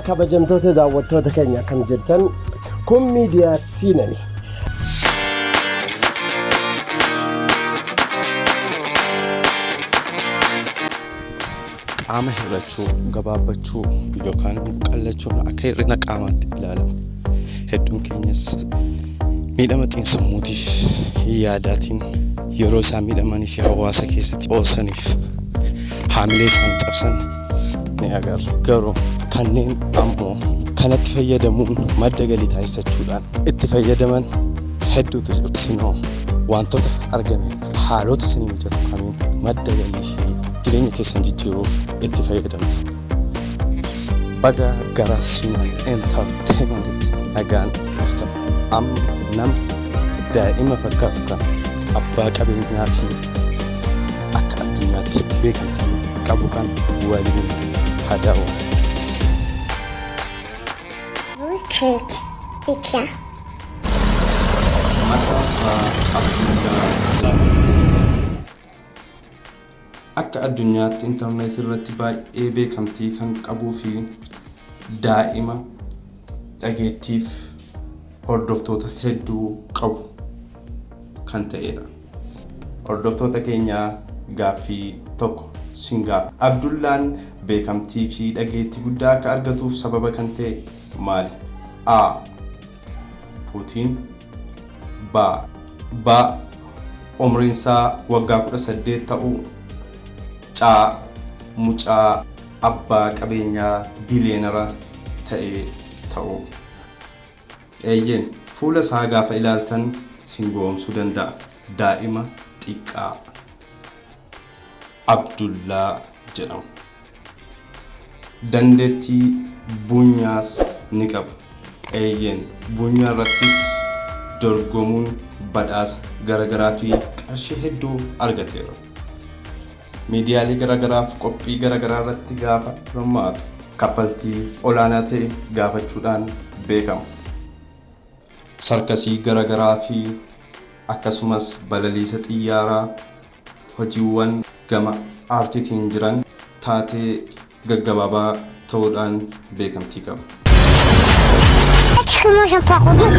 Kabajamtoota daawwattoota keenya, akkam jirtan? Kun miidiyaa Siinani. Qaama hir'achuu, gabaabbachuu yookaan qallachuun akka hir'ina qaamaatti ilaalama. Hedduun keenyas miidhama xiinsammuutiif yaadaatiin yeroo isaan miidhamanii fi hawaasa keessatti qoosaniif haamilee isaanii cabsan ni agarra. Garuu kanneen ammoo kanatti fayyadamuun madda galii taasisachuudhaan itti fayyadaman hedduutu jiru. Isinoo wantoota argame haalota isinii mijatu kamiin madda galii fi jireenya keessan jijjiiruuf itti fayyadamtu? Baga gara Siinaan Entertainmentitti nagaan dhuftan. Amma nama daa'ima fakkaatu kana abbaa qabeenyaa fi akka addunyaatti beekamtii qabu kan waliin haa daawwannu. Cake pizza. Maqaan isaa Abdullaa jedhama. Akka addunyaatti intarneetii irratti baay'ee beekamtii kan qabuu fi daa'ima dhageettiif hordoftoota hedduu qabu kan ta'edha. Hordoftoota keenyaa, gaaffii tokko sin gaafa. Abdullaan beekamtii fi dhageettii guddaa akka argatuuf sababa kan ta'e maali? A. Puutiin. B. B. Umriin isaa waggaa 18 ta'uu. C. Mucaa abbaa qabeenyaa biliyeenara ta'e ta'uu. Eeyyeen, fuula isaa gaafa ilaaltan sin gowwoomsuu danda'a. Daa'ima xiqqaa Abdullaa jedhama. Dandeettii buunyaas ni qaba. Eeyyeen, buunyaa irrattis dorgomuun badhaasa garagaraa fi qarshii hedduu argateera. Miidiyaalee garagaraaf qophii garagaraa irratti gaafa hirmaatu kaffaltii olaanaa ta'e gaafachuudhaan beekama. Sarkasii garagaraa fi akkasumas balaliisa xiyyaaraa, hojiiwwan gama aartiitiin jiran taatee gaggabaabaa ta'uudhaan beekamtii qaba. Tu manges un parodie.